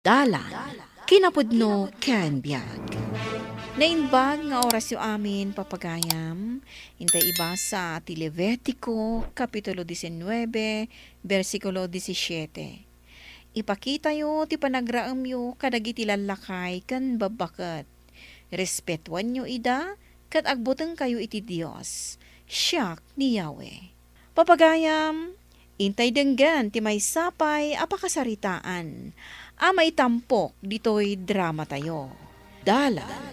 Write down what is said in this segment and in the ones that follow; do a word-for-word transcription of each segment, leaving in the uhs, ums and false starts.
Dalan, kinapudno ken biag. Naimbag nga orasyo amin, papagayam, intay ibasa ti Levitico, Kapitulo diecinuebe, bersikulo disisiete. Ipakitayo ti panagraemyo kadagiti lallakay ken babbaket. Respetuanyo ida, ket agbutengkayo iti Dios. Siak ni Yahweh. Papagayam, intay denggen ti maysa pay a pakasaritaan a maitampok ditoy dramatayo. Dalan,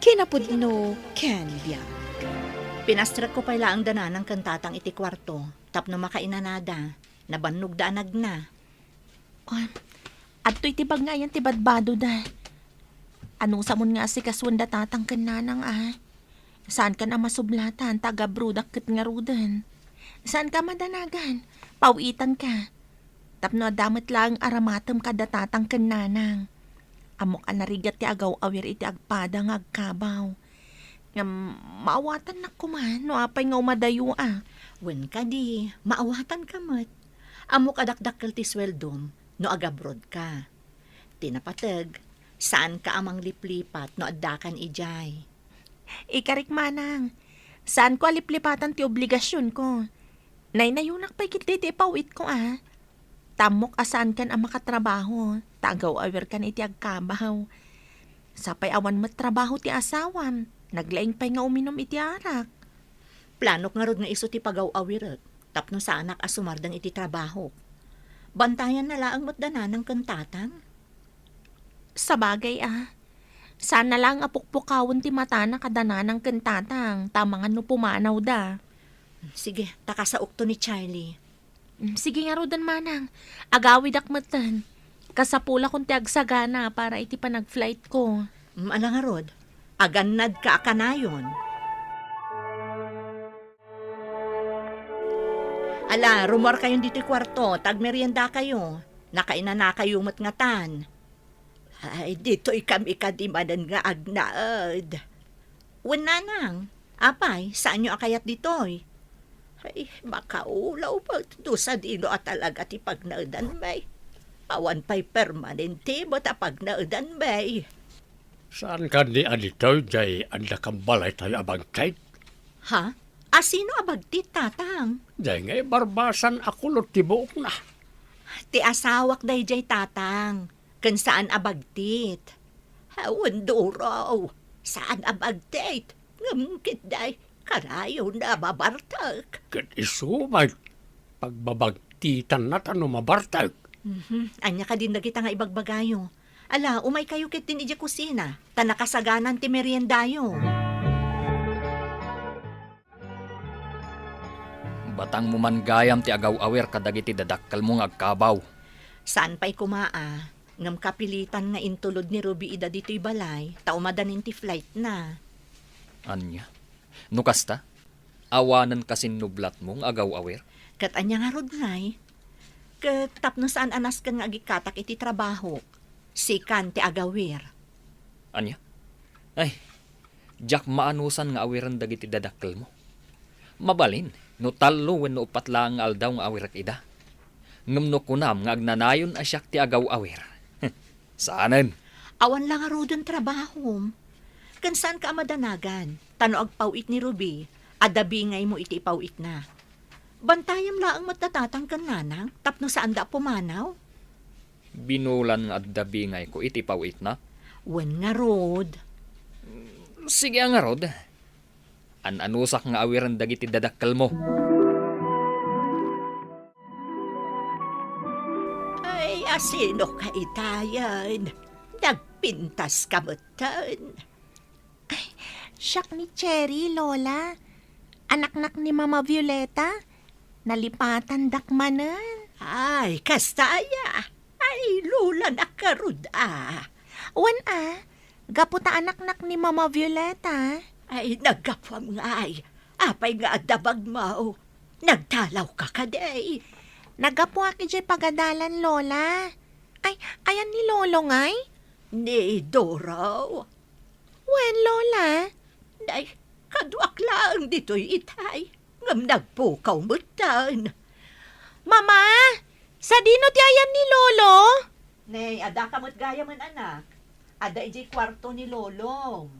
kinapudno ken biag. Pinastrekko pay laeng da nanang ken tatang iti kuarto tapno makainanada. Nabannogda a nagna. Ah, adtoy ti bag nga ayan ti badbadoda. Anusamon nga asikasuen da tatang ken nanang a. Saankan a masublatan ta agabrodak ket ngaruden. Saanka a madanagan, paw-itanka. Tapno adda met laeng aramatem kada tatang ken nanang. Ammok a narigat ti agaw-awir iti agpada nga agkabaw. Ngem maawatannak koma no apay nga umadayo a. Wen kadi, maawatanka met. Ammok a dakdakkel ti sueldom no agabrodka. Ti napateg, saanka a mangliplipat no addakan idiay. Ikarik manang, saanko a liplipatan ti obligasionko. Naynayonak pay ketdi ti ipaw-itko a. Ta ammok a saankan a makatrabaho, ta agaw-awirkan iti agkabaw. Sapay awan met trabaho ti asawam, naglaing pay nga uminum iti arak. Planok ngarud nga isu ti pagaw-awirek, tapno saanak a sumardeng iti trabahok. Bantayanna laeng met da nanang ken tatang. Sabagay a, saanna laeng a pukpukawen ti matana kada nanang ken tatang, ta amangan no pumanawda. Sige, ta kasaokto ni Charlie. Mm, sige ngaruden, manang. Agawidak metten. Kasapulakon ti agsagana para iti panag-flightko. Mm, ala ngarud, agannadka a kanayon. Ala, rumuarkayon ditoy kuarto, ta agmeriendakayo. Nakainanakayo met ngatan. Ay, ditoy kami kadi manen nga agnaed. Wen nanang, apay, saanyo a kayat ditoy? Ay, makaulaw met no sadino a talaga ti pagnaedanmi. Awan pay permanente met a pagnaedanmi. Saan kadi a ditoy jay adda kan balaytayo a bagtit? Ha? Asino a bagtit, tatang? Jay nga ibarbasan a kulot ti buokna. Ti asawak dayjay, tatang. Ken saan a bagtit. Awan, Doro. Saan a bagtit. Ngem ketdi, karayona a mabartek. Ket isu met, pagbabagtitanna ta no mabartek. Mhm. Ania kadin dagita nga ibagbagayo? Ala, umaykayo ketdin idiay kusina, ta nakasaganan ti meriendayo. Batangmo man gayam ti agaw-awir kadagiti dadakkelmo nga agkabaw. Saan pay koma a, ngem kapilitan nga intulod ni Ruby ida ditoy balay, ta umadanin ti flightna. Ania? No kasta, awanen ka sinnublatmo nga agaw-awir? Ket ania ngarud ngay? Ket tapno saan a nasken nga agikkatak iti trabahok, sikan ti agawir. Ania? Ay, diak maanusan nga awiren dagiti dadakkelmo. Mabalin, no tallo wenno uppat laeng nga aldaw nga awirek ida. Ngem no kunam nga agnanayon a siak ti agaw-awir, saanen. Awan la ngaruden trabahom. Ken saanka a madanagan, ta no agpaw-it ni Ruby, adda bingaymo iti ipaw-itna. Bantayam laeng met da tatang ken nanang tapno saanda a pumanaw. Binulan nga adda bingayko iti paw-itna? Wen ngarud. Sige a ngarud. An-anusak nga awiren dagiti dadakkelmo. Ay, asino ka itayen? Nagpintas ka metten. Ay, siak ni Cherry, Lola. Anaknak ni Mama Violeta. Nalipatandak manen. Ay, kasta aya. Ay, Lola, nakarud a. Wen a, gapu ta anaknak ni Mama Violeta. Ay, naggapuam ngay. Apay nga adda bagmo? Nagdalawka kadi? Naggapuak idiay pagadalan, Lola. Ay, ayan ni Lolo ngay? Ni Doro. Wen, Lola? Nay, kaduak laeng ditoy itay, ngem nagpukaw metten. Mama, sadino ti ayan ni Lolo? Ne, adda ka met gayamen, anak. Adda idiay kuarto ni Lolom.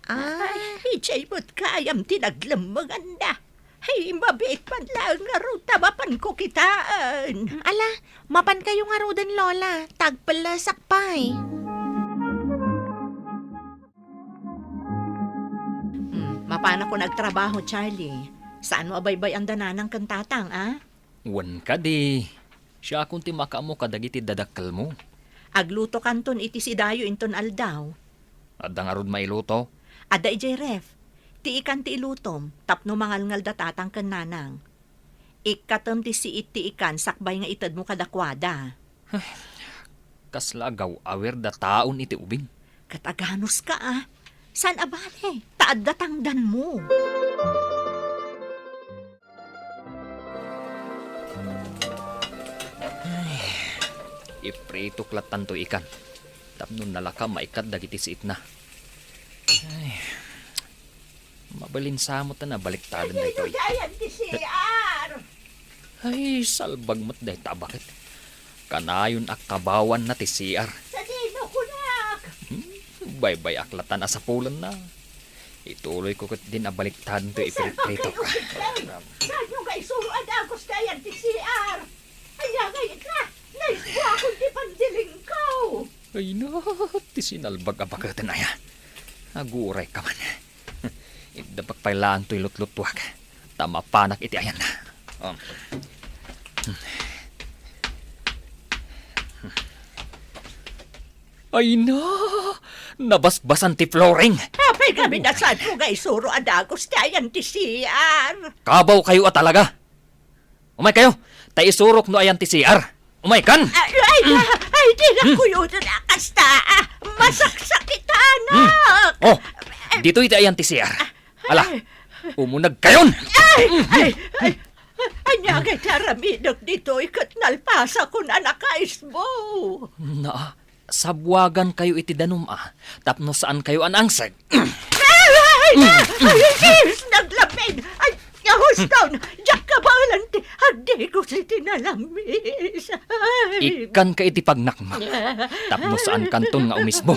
Ah. Ay, idiay met gayam ti naglemmenganda. Ay, mabiit man laeng ngarud ta mapanko kitaen. Mm, ala, mapankayo ngaruden, Lola. Ta agpellesak pay. Hmm, mapanakon agtrabaho, Charlie. Saanmo a baybay-anda nanang ken tatang, a? Wen kadi, siakon ti makaammo kadagiti dadakkelmo. Aglutokanton iti sidayo inton aldaw. Adda ngarud mailuto? Adda idiay ref. Ti ikan ti ilutom, tapno mangalngalda tatang ken nanang. Ikkatem ti siit ti ikan sakbay nga itedmo kadakuada. Kasla agaw-awir da taon iti ubing. Ket aganuska, a. Saan a bale, ta adda tangdanmo. Ay, ipritok lattan toy ikan. Tapno nalaka maikkat dagiti siitna. Ay, mabalin sa met a nabaliktaden daytoy. Ay, ayan ti C R. Ay, salbag met dayta a baket. Kanayon a kabawanna ti C R. Sadino kunak? Hmm, baybay-ak lattan a sapulenna. Ituloyko ketdin a baliktaden toy ipripritok. Saanyo nga isuro a dagus ti ayan ti C R? Ania nga ita? Naisbuakon ti pandilingko. Ay na, ti sinalbag a baketen aya. Aguray ka man. Iddapak pay laeng toy lutlutuak, ta mapanak iti ayanna. Um. Ay na, nabasbasan ti flooring. Apay kami na saanmo nga isuro a dagus ti ayan ti C R? Kabaw kayo a talaga. Umay kayo, ta isurok no ayan ti C R. Umay kan? Ay, ay, ay, di na kuyoden a kasta, a. Masaksakitan, Hmm. Oh, ditoy ti ayan ti C R. Ala, umunag kayon! Ay, ay, ay, ania nga ti aramidek ditoy ket nalpasakon a nakaisbo? Na, Sabuagan kayo iti danum a, tapno saan kayo a naangseg. Ay, ay, ay, ay, ay, naglapid! Ay, huston! Diak kabaelan ti agdigos iti nalamis. Ay. Ikkanka iti pagnakmak, tapno saan kanton nga umisbo.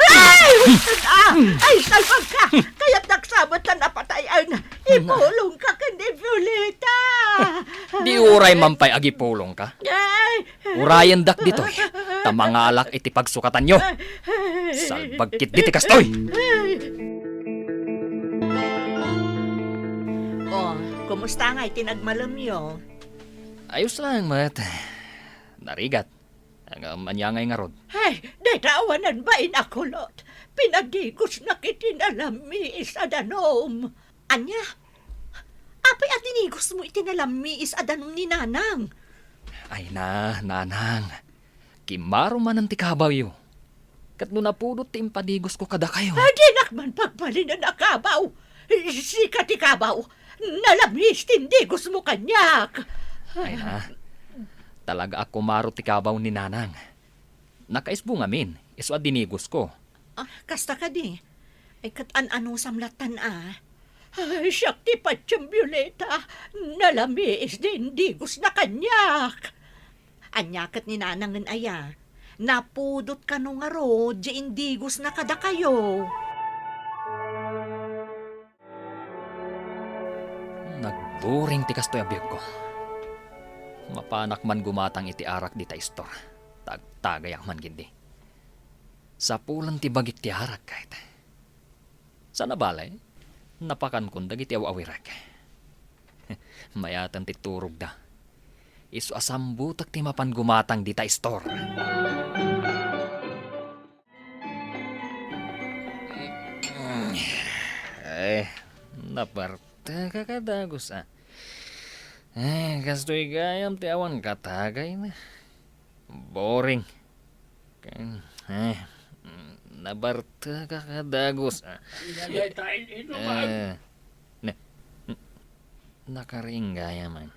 Ay, huston, a! Ay, salbagka! Kayatnak sa met a napatayan. Ipulongka ken ni Violeta. Di uray man pay agipulongka. Ay, Urayendak ditoy, ta mangalak iti pagsukatanyo. Salbag ketdi ti kastoy! O, kumusta ngay ti nagmalemyo? Ayos lang, met. Narigat. Ngem ania ngay ngarud? Ay, dayta awanan bain a kulot. Pinadigosnak iti nalamis a danum. Ania? Apay a dinigosmo iti nalamis a danum ni Nanang? Ay na, Nanang. Kimmaro manen ti kabawyo. Ket no napudot ti impadigosko kadakayo. Ay, dinak man pagbalinen a kabaw. Sika ti kabaw. Nalamis ti indigosmo kaniak. Ay na. Talaga a kumaro ti kabaw ni Nanang. Nakaisbo ngamin, isu a dinigosko. Ah, kasta kadi. Ay, ket an-anusam lattan a. Ay, siak ti patiem, Violeta. Nalamis ti indigosna kaniak. Ania ket ni Nanangen aya? Napudot kano ngarud ti indigosna kadakayo? Nagburing ti kastoy a biagko. Mapanak man gumatang iti arak dita istor. Tagtagayak man ketdi. Sapulen ti bagik ti arak, ket. Saan a bale, napakankon dagiti aw-awirek. Mayaten ti turogda. Isu a sambutek ti mapan gumatang dita istor. Ay, naparteka ka dagus, a. Ay, kastoy gayam ti awan katagayna. Boring. Ken, eh, naparteka ka dagus, a. Ania dayta in-inuman? Eh, na, nakariing gayam.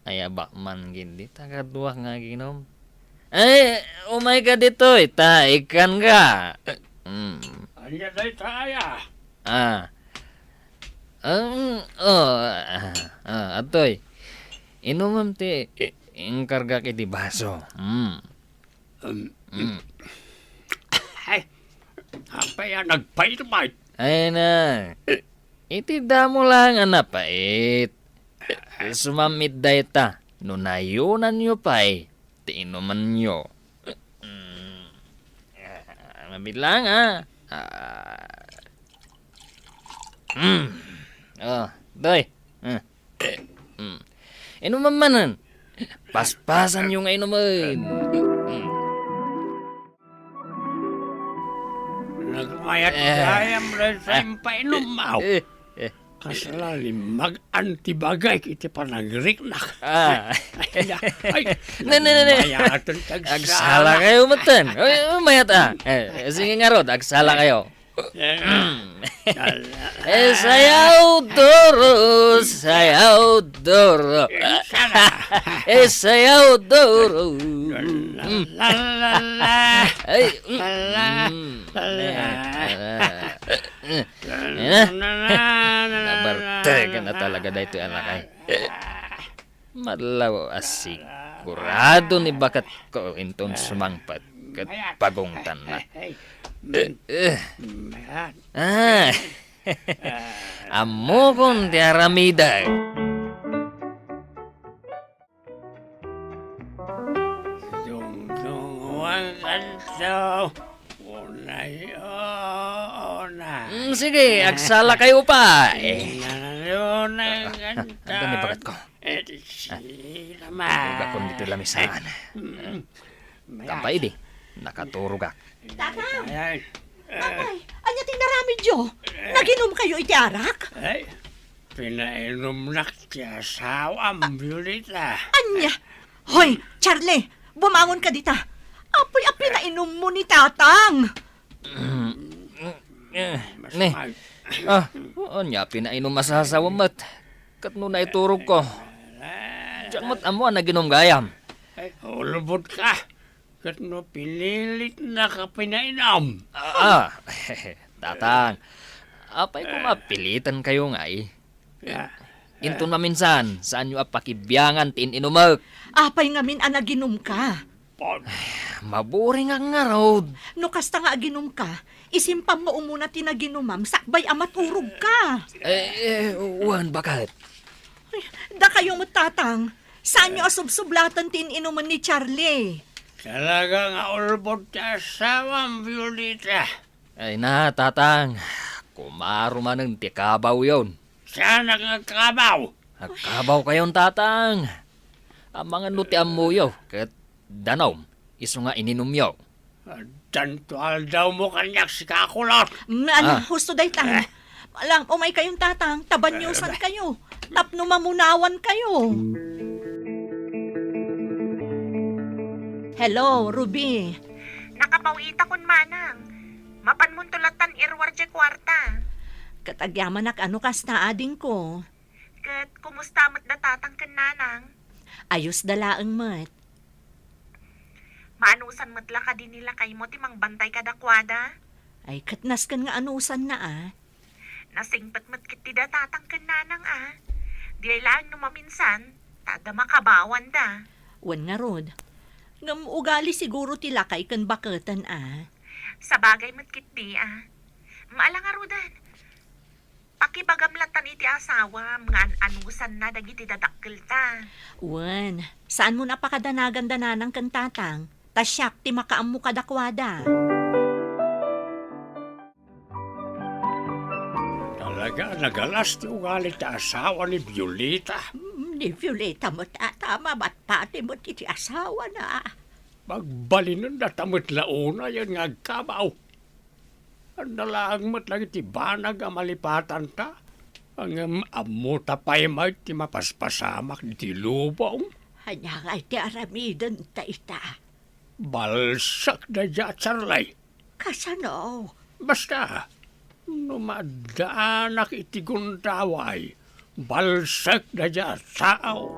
Ay, abak man ketdi ta kaduak nga aginom. Ay, umayka ditoy, ta ikkanka. Mm. Ania dayta aya? Ah. Um, oh, ah, ah, adtoy. Inumem ti Inkargak iti baso. Mm. Um, Mm. Ay, apay a nagpait-pait? Ay na, iti damo laeng a napait. Sumam-it dayta, no nayonanyo pay, ti inumanyo. Mm. Ah, mabilang, ah. Ah. Mm. Oh, doy. Ah. Mm. Inumam manen. Paspasanyo nga inumen. Mm. Nagmayat Eh. gayam dayta impainumaw. Eh, eh. Kasla limmag-an ti bagik iti panagriknak. Ah. Ay, ay, Ne, ne, ne, ne. Mayaten ti agsala. Agsala kayo metten. Ay, ay, mayat, ah. Eh, eh, sige ngarud, agsala kayo. Eh, sayaw duro, sayaw duro. Eh, sayaw duro. La, la, la. Ay, mm, La, la, mm. la. Eh, eh. Ayan na. Nabarteg na talaga daytoy anak ay. Madlaw a sigurado ni baketko inton sumangpet ket pagungtanna. Eh, eh. Ah. Ammokon ti aramidek. Dungdunguan kanto, unay, oo na. Mm, sige, agsala kayo pa. Eh. Nananunay Ah, ah, kanto. Anda ni bagat ko? Eh, sila Ah, ma. Tugakon dito lamisaan. Mm. Kampay di, nakaturogak. Tatang! Ay, ay. Apay, ania ti inaramidyo? Naginom kayo iti arak? Ay, pinainumnak ti asawam, Violeta. Ania? Hoy, Charlie, bumangon ka dita. Apay a pinainummo ni Tatang? Eh, ne. Ah, ania pinainum a sasawem met? Ket no naiturogko, diak met ammo a naginom gayam. Ay, ulbod ka. Ket no pinilitnak a pinainum. Ah, ah. Tatang, apay koma pilitan kayo ngay? Ah. Inton maminsan, saanyo a pakibiangan ti in-inumek? Apay ngamin a naginumka? Pon. Maburing nga ngarud. No kasta nga aginumka, isimpam nga umuna ti naginumam sakbay a maturogka. Eh, eh, wen, baket? Ay, dakayo met, Tatang. Saanyo a subsublaten ti in-inumen ni Charlie? Talaga nga ulbod ti asawam, Violeta. Ay na, Tatang. Kumaro manen ti kabawyon. Saanak nga agkabaw? Agkabaw kayon, Tatang. Amangan no ti ammoyo, ket danum, isu nga ininumyo. Addanto aldawmo kaniak, sika a kulot. Ngan, Ah. husto daytan. Eh. Alam, umay kayon, Tatang, ta banyosan Eh. kayo. Tapno mamunawan kayo. Hello, Ruby. Nakapaw-itakon manang. Mapanmonto lattan iruar diay kuarta. Ket agyamanak a no kasta, adingko. Ket kumusta met da Tatang ken Nanang? Ayos da laeng met. Maanusan met la kadi ni lakaymo ti mangbantay kadakuada? Ay, ket nasken nga anusanna a. Nasingpet met ketdi da Tatang ken Nanang a. Diay laeng no maminsan, ta adda makabawanda. Wen ngarud. Ngem ugali siguro ti lakay ken baketen a. Sabagay met ketdi a. Maala ngaruden. Pakibagam lattan iti asawam nga an-anusanna dagiti dadakkelta. Wen, saanmon a pakadanagan da Nanang ken Tatang, ta siak ti makaammo kadakuada. Talaga, nagalas ti ugali ti asawa ni Violeta. Mm, ni Violeta met a, ta mabatpati met iti asawana. Pagbalinendata met la unayen nga agkabaw. Adda laeng met dagiti banag a malipatanta, ngem ammota pay met ti mapaspasamak iti lubong. Ania ngay ti aramidenta ita? Balsek daydiay a Charlie. Kasano? Basta, no maaddaanak iti gundaway, balsek daydiay a tao.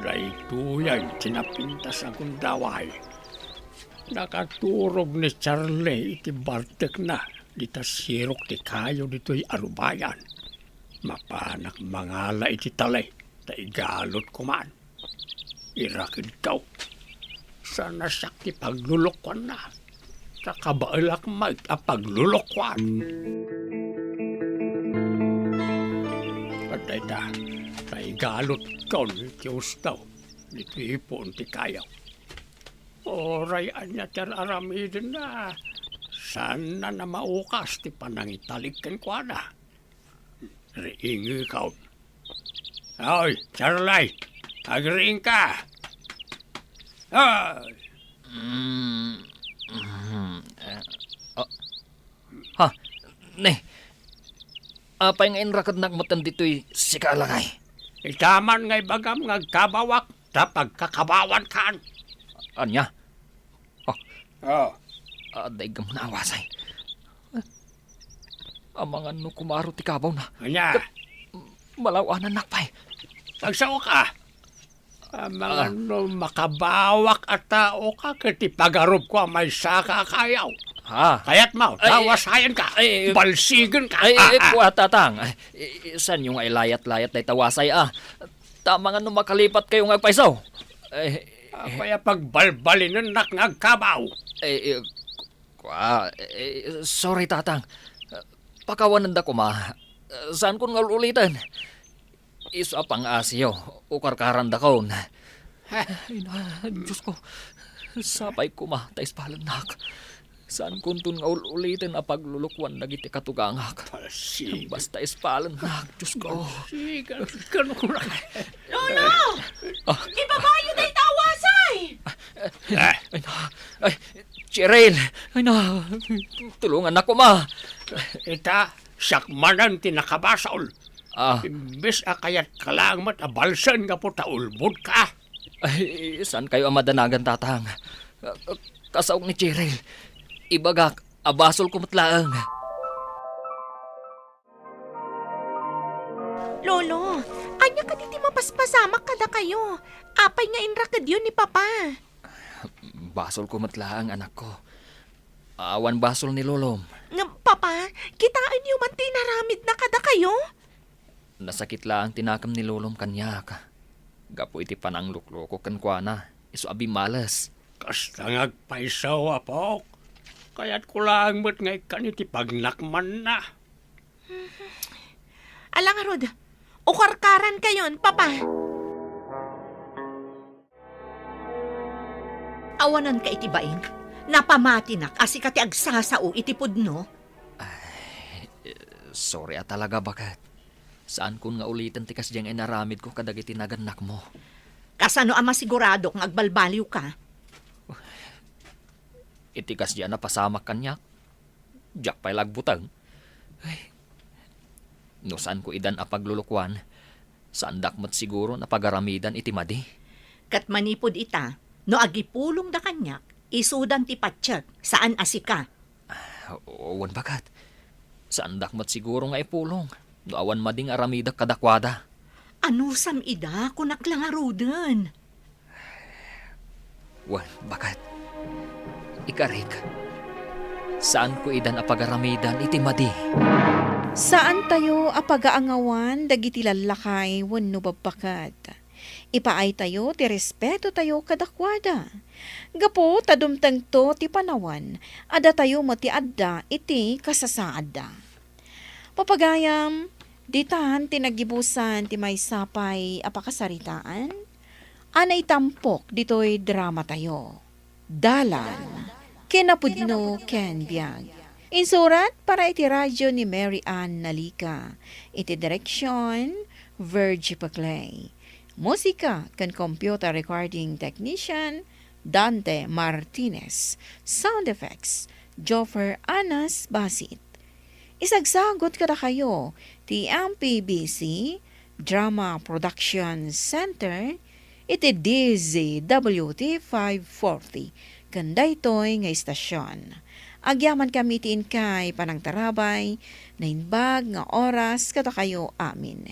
Daytoyay ti napintas a gundaway. Nakaturog ni Charlie iti bartekna dita sirok ti kayo ditoy arubayan. Mapanak mangala iti talay, ta igalutko man. Irakedko. Saan a siak ti paglulukuanna. Ta kabaelak met a paglulukuan. Ket dayta, ta igalutkon iti usdaw ditoy puon ti kayo. Uray ania ti ar-aramidenna, saanna a maukas ti panangitalik kenkuana. Riingekon. Oy, Charlie, agriingka. Oy. Mm, mm, eh, ah, ha? Ne, apay nga inrakednak metten ditoy sika a lakay? Ita man nga ibagam nga agkabawak, ta pagkakabawankan. Ania? Oh. Oh. Adda igam nga awasay. Amangan no kumaro ti kabawna. Ania? Ket malaw-anannak pay. Agsao ka. Amangan Ah. no makabawak a tao ka ket ipagarupko a maysa ka a kayaw. Ha? Kayatmo, Ay, tawasayan ka. ay, Balsigen ka. Ay, ay, Ah, ah. Kua, Tatang. Ay, i-, i-, saanyo nga ilayat-layat dayta wasay, ah. Ta amangan no makalipatkayo nga agpayso. Ay, Apay a pagbalbalinennak nga agkabaw? Eh, eh, kua, eh, sorry, Tatang. Pakawanenda koma. Saankon nga ul-uliten. Isu a pang-asiyo, ukarkarandakon. Ay, na, Diyos ko. Sapay koma, ta ispalennak. Saankonton nga ul-uliten a paglulukuan dagiti katugangak. Palsigan. Basta ispalennak, Diyos ko. Palsigan. Kano ko na. Lolo! Ah. Ibabayo dayta a wasay! Ah. Ay, na. Ay, Cheryl! Ay, na. Tulongannak koma. Ita, siak manen ti nakabasol. Ah. Imbes a kayatka laeng met a balsen gapu ta ulbodka. Ay, saankayo a madanagan, Tatang. Kasaok ni Cheryl. Ibagak a basolko met laeng. Lolo, ania kadi ti mapaspasamak kadakayo? Apay nga inrakedyo ni Papa? Basolko met laeng, anakko. Awan basol ni Lolom. Ngem, Papa, kitaenyo man ti inaramidna kadakayo? Nasakit laeng ti nakem ni Lolom kaniak. Gapu iti pananglukloko kenkuana, isu a bimmales. Kasta nga agpayso, apok. Kayatko laeng met nga ikkan iti pagnakmanna. Ala ngarud, ukarkarankayon, Papa. Awananka iti bain? Napamatinak a sika ti agsasao iti pudno. Ay, sorry a talaga, baket. Saankon nga uliten ti kasdiay nga inaramidko kadagiti nagannakmo. Kasano a masiguradok nga agbalbaliwka? Iti kasdiay a napasamak kaniak, diak pay la agbuteng. Ay, no saanko idan a paglulukuan, saandak met siguro a pagaramidan iti madi. Ket manipud ita, no agipulongda kaniak, isudan ti patiek, saan a sika. Ah, wen, baket. Saandak met siguro nga ipulong no awan madi nga aramidek kadakuada. Anusam ida, kunak la ngaruden. Wen, baket. Ikarik, saanko idan a pagaramidan iti madi. Saantayo a pagaangawan dagiti lallakay wenno babbaket. Ipaaytayo ti respetotayo kadakuada. Gapu ta dumtengto ti panawen a datayo met ti adda iti kasasaadda. Papagayam, ditan ti naggibusan ti maysa pay a pakasaritaan a naitampok ditoy dramatayo. Dalan, kinapudno ken biag. Insurat para iti radyo ni Mary Ann Nalica. Iti direksion, Virgie Paclay. Musika ken computer recording technician, Dante Martinez. Sound effects, Joffer Anas Basit. Isagsagut kadakayo ti M P B C Drama Production Center iti D Z W T five forty ken daytoy nga istasion. Agyamankami iti inkay panangtarabay, naimbag nga oras kadakayo amin.